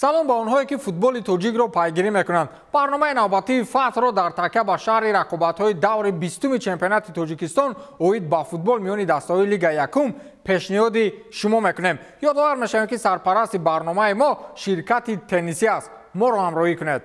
Салом ба онҳое ки футболи тоҷикро пайгирӣ мекунанд. Барномаи навбатии Фатҳро дар такя ба шаҳри рақобатҳои даври 20-уми чемпионати Тоҷикистон оид ба футбол миёни дастаҳои Лигаи якум пешниҳоди шумо мекунем. Ёдовар мешавем, ки сарпарасти барномаи мо ширкати теннисӣ аст. Моро ҳамроҳӣ кунед.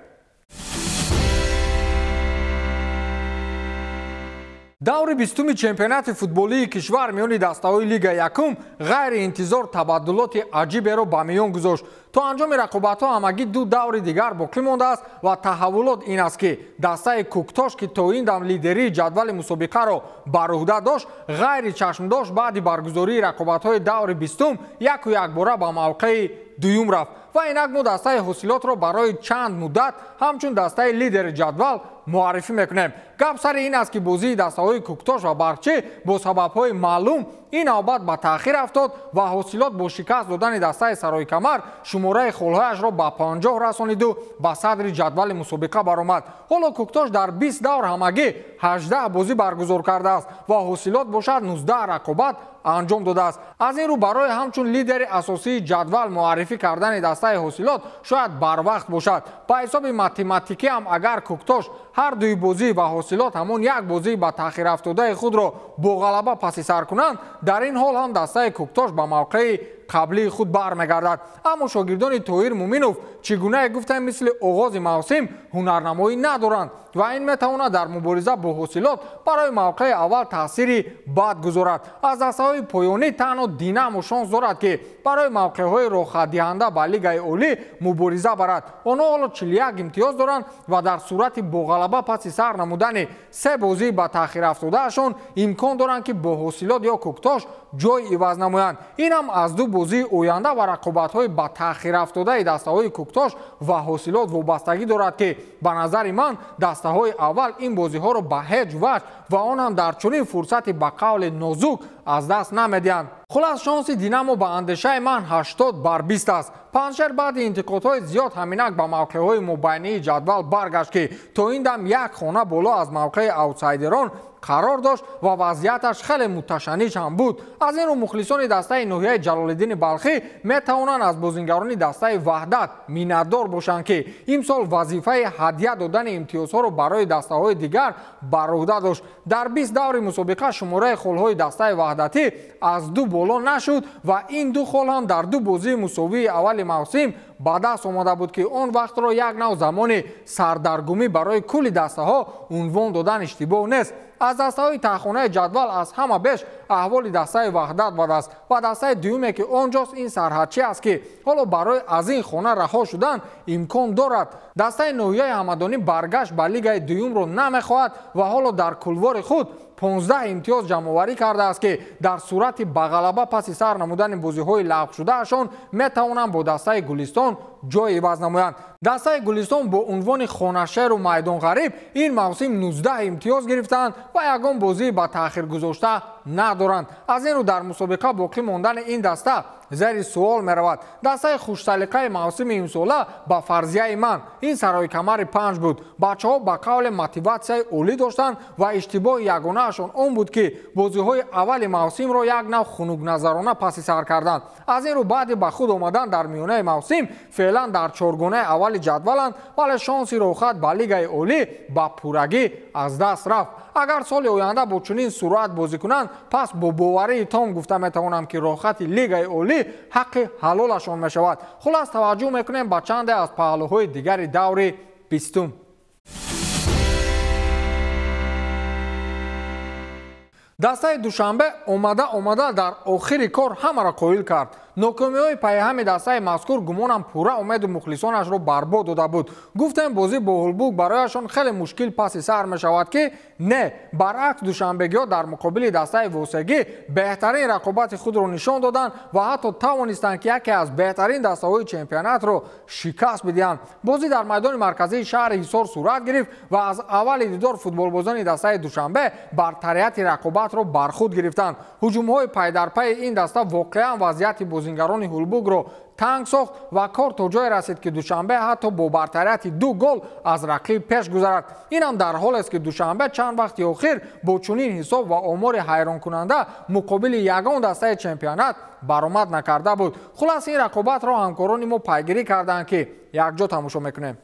Даври 20-уми чемпионати футболии кишвар миёни дастаҳои Лигаи якум ғайриинтизор табаддулоти аҷиберо ба миён гузошт. То анҷоми рақобатҳо ҳамагӣ ду даври дигар боқӣ мондааст ва таҳаввулот ин аст, ки дастаи Кӯктош, ки то ин дам лидерии ҷадвали мусобиқаро бар уҳда дошт, ғайричашмдошт баъди баргузории рақобатҳои даври 20-ум яку якбора ба мавқеи дуюм рафт ва инак мо дастаи ҳосилотро барои чанд муддат ҳамчун дастаи лидери ҷадвал муаррифӣ мекунем. Гап сари ин аст, ки бозии дастаҳои Кӯктош ва Барқчӣ бо сабабҳои маълум ин навбат ба таъхир афтод ва ҳосилот бо шикаст додани дастаи Сарои-Камар шумораи холҳояшро ба 50 расониду ба садри ҷадвали мусобиқа баромад. Ҳоло Кӯктош дар 20 давр ҳамагӣ 18 бозӣ баргузор кардааст ва ҳосилот бошад 19 рақобат анҷом додааст. Аз ин рӯ барои ҳамчун лидери асосии ҷадвал муаррифӣ кардани дастаи ҳосилот шояд барвақт бошад. Ба ҳисоби математикӣ ҳам агар Кӯктош ҳар дуи бозӣ ва ҳосилот ҳамон як бозии ба таъхир афтодаи худро бо ғалаба паси сар кунанд, дар ин ҳол ҳам дастаи Кӯктош ба мавқеи қаблии худ бармегардад. Аммо шогирдони Тоҳир Муминов чӣ гунае гуфтем, мисли оғози мавсим ҳунарнамоӣ надоранд ва ин метавонад дар мубориза бо ҳосилот барои мавқеи аввал таъсири бад гузорад. Аз дастаҳои поёнӣ танҳо Динамо шонс дорад, ки барои мавқеъҳои роҳхатдиҳанда ба Лигаи Олӣ мубориза барад. Онҳо ҳоло 41 имтиёз доранд ва дар сурати бо ғалаба паси сар намудани се бозии ба таъхир афтодаашон имкон доранд, ки бо ҳосилот ё Кӯктош ҷой иваз намоянд. Ин ҳам аз ду бозии оянда ва рақобатҳои ба таъхир афтодаи дастаҳои Кӯктош ва ҳосилот вобастагӣ дорад, ки ба назари ман дастаҳои аввал ин бозиҳоро ба ҳеҷ ваҷҳ ва он ҳам дар чунин фурсати ба қавли нозук аз даст намедиҳанд. Хулас, шонси Динамо ба андешаи ман 80-20 аст. Панҷшер баъди интиқодҳои зиёд ҳаминак ба мавқеъҳои мобайнии ҷадвал баргашт, ки то ин дам як хона боло аз мавқеи аутсайдерон қарор дошт ва вазъияташ хеле муташанниж ҳам буд. Аз ин рӯ мухлисони дастаи ноҳияи Ҷалолиддини Балхӣ метавонанд аз бозингарони дастаи Ваҳдат миннатдор бошанд, ки имсол вазифаи ҳадя додани имтиёзҳоро барои дастаҳои дигар бар уҳда дошт. Дар 20 даври мусобиқа шумораи холҳои дастаи Ваҳдатӣ аз ду боло нашуд ва ин ду хол ҳам дар ду бозии мусовии аввали мавсим ба даст омада буд, ки он вақтро як нав замони сардаргумӣ барои кулли дастаҳо унвон додан иштибоҳ нест. Аз дастаҳои таҳхонаи ҷадвал аз ҳама беш аҳволи дастаи Ваҳдат бад аст ва дастаи дуюме, ки он ҷост, ин сарҳадчӣ аст, ки ҳоло барои аз ин хона раҳо шудан имкон дорад. Дастаи ноҳияи Ҳамадонӣ баргашт ба лигаи дуюмро намехоҳад ва ҳоло дар кулвори худ 15 имтиёз ҷамъоварӣ кардааст, ки дар сурати ба ғалаба паси сар намудани бозиҳои лағвшудаашон метавонанд бо дастаи Гулистон ҷой иваз намоянд. Дастаи Гулистон бо унвони хонашеру майдонғариб ин мавсим 19 имтиёз гирифтаанд ва ягон бозии ба таъхир гузошта надоранд. Аз ин рӯ дар мусобиқа боқӣ мондани ин даста зери суол меравад. Дастаи хушсалиқаи мавсими имсола ба фарзияи ман ин Сарои Камари 5 буд. Бачаҳо ба қавле мотиватсияи олӣ доштанд ва иштибоҳи ягонаашон он буд, ки бозиҳои аввали мавсимро як нав хунукназарона паси сар карданд. Аз ин рӯ баъди ба худ омадан дар миёнаи мавсим феълан дар чоргонаи аввали ҷадваланд, вале шонси роҳхат ба Лигаи Олӣ ба пуррагӣ аз даст рафт. Агар соли оянда бо чунин суръат бозӣ кунанд, пас бо боварии том гуфта метавонам, ки роҳхати Лигаи Олӣ ҳаққи ҳалолашон мешавад. Хулас, таваҷҷӯҳ мекунем ба чанде аз паҳлӯҳои дигари даври 20-ум. Дастаи Душанбе омада омада дар охири кор ҳамаро қоил кард. Нокомиҳои пайҳами дастаи мазкур гумонам пурра умеду мухлисонашро барбод дода буд. Гуфтем, бозӣ бо Ҳулбук барояшон хеле мушкил паси сар мешавад, ки не, баръакс, душанбегиҳо дар муқобили дастаи Восегӣ беҳтарин рақобати худро нишон доданд ва ҳатто тавонистанд, ки яке аз беҳтарин дастаҳои чемпионатро шикаст бидиҳанд. Бозӣ дар майдони марказии шаҳри Ҳисор сурат гирифт ва аз аввали дидор футболбозони дастаи Душанбе бартарияти рақобатро бар худ гирифтанд. Ҳуҷумҳои пайдарпайи ин даста воқеан вазъияти бозингарони Ҳулбукро танг сохт ва кор то ҷое расид, ки Душанбе ҳатто бо бартарияти 2 гол аз рақиб пеш гузарад. Инам дар ҳолест, ки Душанбе чанд вақти охир бо чунин ҳисоб ва омори ҳайронкунанда муқобили ягон дастаи чемпионат баромад накарда буд. Хулас, ин рақобатро ҳамкорони мо пайгирӣ карданд, ки якҷо тамошо мекунем.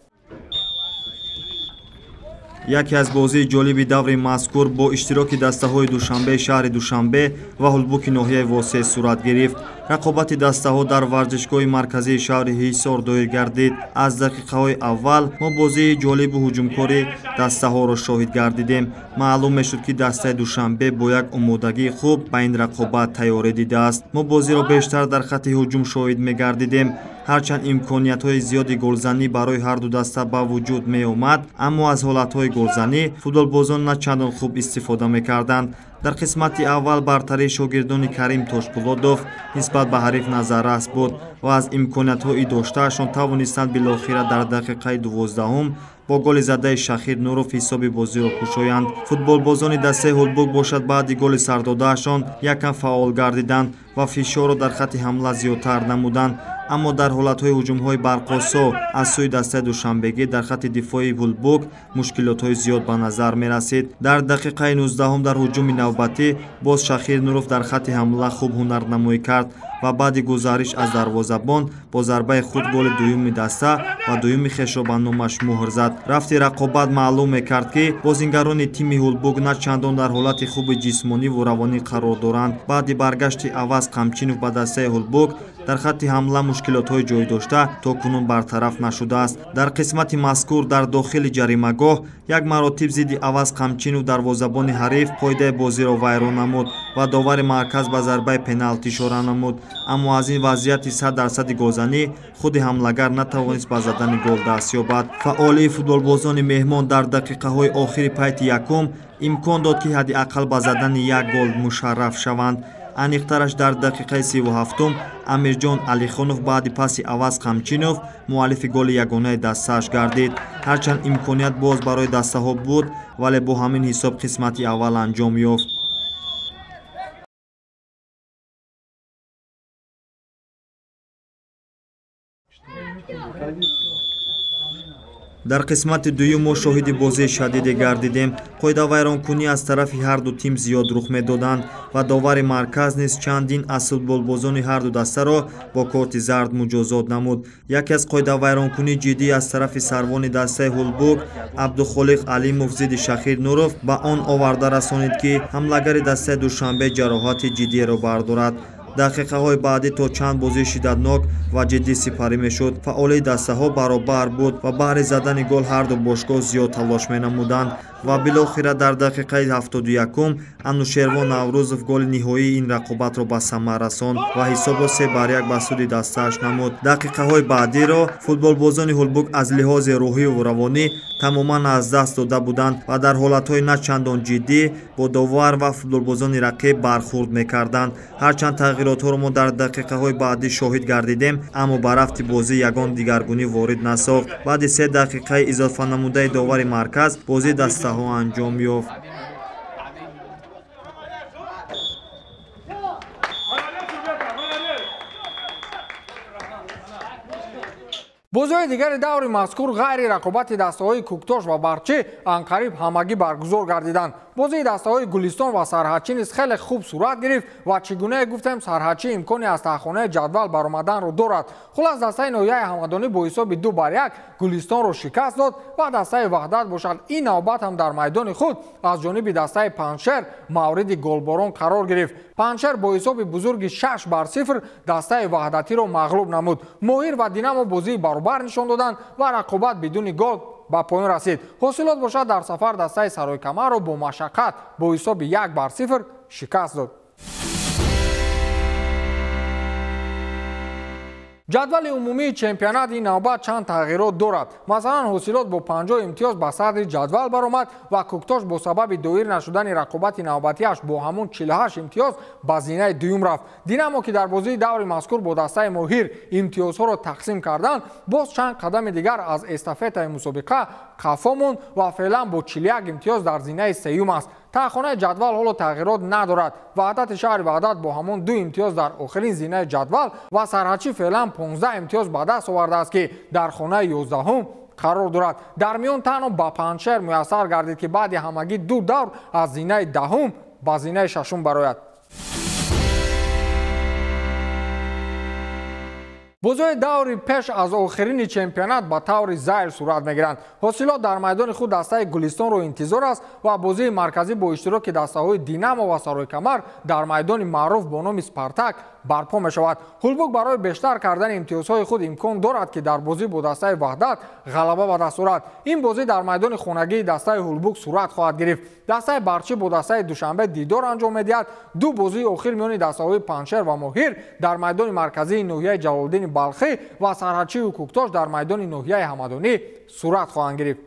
Яке аз бозии ҷолиби даври мазкур бо иштироки дастаҳои Душанбе, шаҳри Душанбе ва Ҳулбуки ноҳияи Восеъ сурат гирифт. Рақобати дастаҳо дар варзишгоҳи марказии шаҳри Ҳисор доир гардид. Аз дақиқаҳои аввал мо бозии ҷолибу ҳуҷумкори дастаҳоро шоҳид гардидем. Маълум мешуд, ки дастаи Душанбе бо як омодагии хуб ба ин рақобат тайёрӣ дидааст. Мо бозиро бештар дар хатти ҳуҷум шоҳид мегардидем. Ҳарчанд имкониятҳои зиёди голзанӣ барои ҳарду даста ба вуҷуд меомад, аммо аз ҳолатҳои голзанӣ футболбозон на чандон хуб истифода мекарданд. Дар қисмати аввал бартарии шогирдони Карим Тошпулодов нисбат ба ҳариф назаррас буд ва аз имкониятҳои доштаашон тавонистанд билохира дар дақиқаи 12-ум бо голи задаи Шахир Нуров ҳисоби бозиро кушоянд. Футболбозони дастаи Ҳулбук бошад, баъди голи сардодаашон якам фаъол гардиданд ва фишорро дар хатти ҳамла зиёдтар намуданд. Аммо дар ҳолатҳои ҳуҷумҳои барқосо аз сӯи дастаи душанбегӣ дар хатти дифои Ҳулбук мушкилотҳои зиёд ба назар мерасид. Дар дақиқаи 19-ум дар ҳуҷуми навбатӣ боз Шахир Нуров дар хатти ҳамла хуб ҳунарнамоӣ кард ва баъди гузариш аз дарвозабон бо зарбаи худ голи дуюми даста ва дуюми хешро ба номаш муҳр зад. Рафти рақобат маълум мекард, ки бозингарони тими Ҳулбук на чандон дар ҳолати хуби ҷисмонӣ ва равонӣ қарор доранд. Баъди баргашти Аваз Қамчинов ба дастаи Ҳулбук дар хатти ҳамла мушкилотҳои ҷой дошта то кунун бартараф нашудааст. Дар қисмати мазкур дар дохили ҷаримагоҳ як маротиб зидди Аваз Қамчинов дарвозабони ҳариф қоидаи бозиро вайрон намуд ва довари марказ ба зарбаи пеналти ишора намуд. Аммо аз ин вазъияти 100% голзанӣ худи ҳамлагар натавонист ба задани гол даст ёбад. Фаъолии футболбозони меҳмон дар дақиқаҳои охири пайти якум имкон дод, ки ҳадди ақал ба задани як гол мушарраф шаванд. Аниқтараш дар дақиқаи 37-ум Амирҷон Алихонов баъди паси Аваз Қамчинов муаллифи голи ягонаи дастааш гардид. Ҳарчанд имконият боз барои дастаҳо буд, вале бо ҳамин ҳисоб қисмати аввал анҷом ёфт. Дар қисмати дуюм мо шоҳиди бозии шадиде гардидем. Қоидавайронкунӣ аз тарафи ҳарду тим зиёд рух медоданд ва довари марказ низ чандин аз футболбозони ҳарду дастаро бо корти зард муҷозот намуд. Яке аз қоидавайронкунии ҷиддӣ аз тарафи сарвони дастаи Ҳулбук Абдухолиқ Алимов зидди Шахир Нуров ба он оварда расонид, ки ҳамлагари дастаи Душанбе ҷароҳати ҷиддиеро бардорад. Дақиқаҳои баъдӣ то чанд бозии шиддатнок ва ҷиддӣ сипарӣ мешуд. Фаъолии дастаҳо баробар буд ва баҳри задани гол ҳарду бошгоҳ зиёд талош менамуданд ва билохира дар дақиқаи 71-ум Анушервон Наврӯзов голи ниҳоии ин рақобатро ба самар расонд ва ҳисобро 3-1 ба суди дастааш намуд. Дақиқаҳои баъдиро футболбозони Ҳулбук аз лиҳози рӯҳиву равонӣ тамоман аз даст дода буданд ва дар ҳолатҳои на чандон ҷиддӣ бо довар ва футболбозони рақиб бархурд мекарданд. Ҳарчанд тағйиротҳоро мо дар дақиқаҳои баъдӣ шоҳид гардидем, аммо ба рафти бозӣ ягон дигаргунӣ ворид насохт. Баъди 3 дақиқаи изофанамудаи довари марказ бозии дастаҳо анҷом ёфт. Бозиҳои дигари даври мазкур ғайри рақобати дастаҳои Кӯктош ва Барчӣ анқариб ҳамагӣ баргузор гардиданд. Бозии дастаҳои Гулистон ва Сарҳадчӣ низ хеле хуб сурат гирифт ва чӣ гунае гуфтем, Сарҳадчӣ имкони аз таҳхонаи ҷадвал баромаданро дорад. Хулас, дастаи ноҳияи Ҳамадонӣ бо ҳисоби 2-1 Гулистонро шикаст дод ва дастаи Ваҳдат бошад ин навбат ҳам дар майдони худ аз ҷониби дастаи Панҷшер мавриди голборон қарор гирифт. Панҷшер бо ҳисоби бузурги 6-0 дастаи Ваҳдатиро мағлуб намуд. Моҳир ва Динамо бозии баробар нишон доданд ва рақобат бидуни гол ба поён расид. Ҳосилот бошад дар сафар дастаи Саройкамарро бо машаққат бо ҳисоби 1-0 шикаст дод. Ҷадвали умумии чемпионат ин навбат чанд тағйирот дорад. Масалан, ҳосилот бо 50 имтиёз ба садри ҷадвал баромад ва Кӯктош бо сабаби доир нашудани рақобати навбатиаш бо ҳамон 48 имтиёз ба зинаи дуюм рафт. Динамо, ки дар бозии даври мазкур бо дастаи Моҳир имтиёзҳоро тақсим карданд, боз чанд қадами дигар аз эстафетаи мусобиқа қафо монд ва феълан бо 41 имтиёз дар зинаи сеюм аст. Таҳхонаи ҷадвал ҳоло тағйирот надорад. Ваҳдати шаҳри Ваҳдат бо ҳамон 2 имтиёз дар охирин зинаи ҷадвал ва Сарҳадчӣ феълан 15 имтиёз ба даст овардааст, ки дар хонаи 11-ум қарор дорад. Дар миён танҳо ба Панҷшер муяссар гардид, ки баъди ҳамагӣ 2 давр аз зинаи 10-ум ба зинаи 6-ум барояд. Бозиҳои даври пеш аз охирини чемпионат ба таври зайл сурат мегиранд. Ҳосилот дар майдони худ дастаи Гулистонро интизор аст ва бозии марказӣ бо иштироки дастаҳои Динамо ва Саройкамар дар майдони маъруф бо номи Спартак барпо мешавад. Ҳулбук барои бештар кардани имтиёзҳои худ имкон дорад, ки дар бозӣ бо дастаи Ваҳдат ғалаба ба даст орад. Ин бозӣ дар майдони хонагии дастаи Ҳулбук сурат хоҳад гирифт. Дастаи Барчӣ бо дастаи Душанбе дидор анҷом медиҳад. 2 бозии охир миёни дастаҳои Панҷшер ва Моҳир дар майдони марказии ноҳияи Ҷалолиддини Балхӣ ва Сарҳадчию Кӯктош дар майдони ноҳияи Ҳамадонӣ сурат хоҳанд гирифт.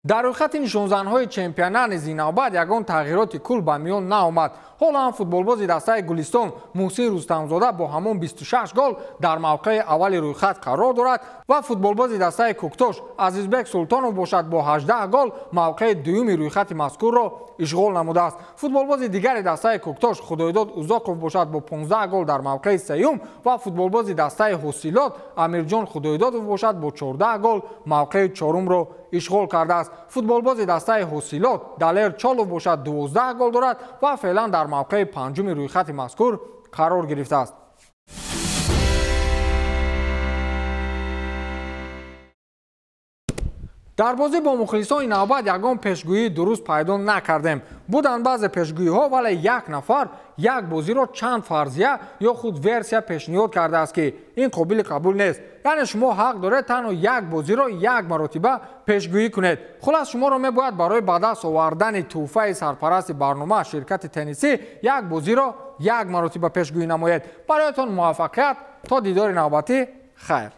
Дар рӯйхати нишонзанҳои чемпионат низ ин навбат ягон тағйироти кул ба миён наомад. Ҳоло ҳам футболбози дастаи Гулистон Муҳсин Рустамзода бо ҳамон 26 гол дар мавқеи аввали рӯйхат қарор дорад ва футболбози дастаи Кӯктош Азизбек Султонов бошад бо 18 гол мавқеи дуюми рӯйхати мазкурро ишғол намудааст. Футболбози дигари дастаи Кӯктош Худойдод Узоқов бошад бо 15 гол дар мавқеи сеюм ва футболбози дастаи Ҳосилот Амирҷон Худойдодов бошад бо 14 гол мавқеи чорумро ишғол кардааст. Футболбози дастаи Ҳосилот Далер Чолов бошад 12 гол дорад ва феълан дар мавқеи панҷуми рӯйхати мазкур қарор гирифтааст. Дар бозӣ бо мухлисони навбат ягон пешгӯии дуруст пайдо накардем. Буданд баъзе пешгӯиҳо, вале як нафар як бозиро чанд фарзия ё худ версия пешниҳод кардааст, ки ин қобили қабул нест. Яъне шумо ҳақ доред танҳо як бозиро як маротиба пешгӯӣ кунед. Хулас, шуморо мебояд барои ба даст овардани тӯҳфаи сарпарасти барнома ширкати теннисӣ як бозиро як маротиба пешгӯӣ намоед. Бароятон муваффақият. То дидори навбатӣ, хайр.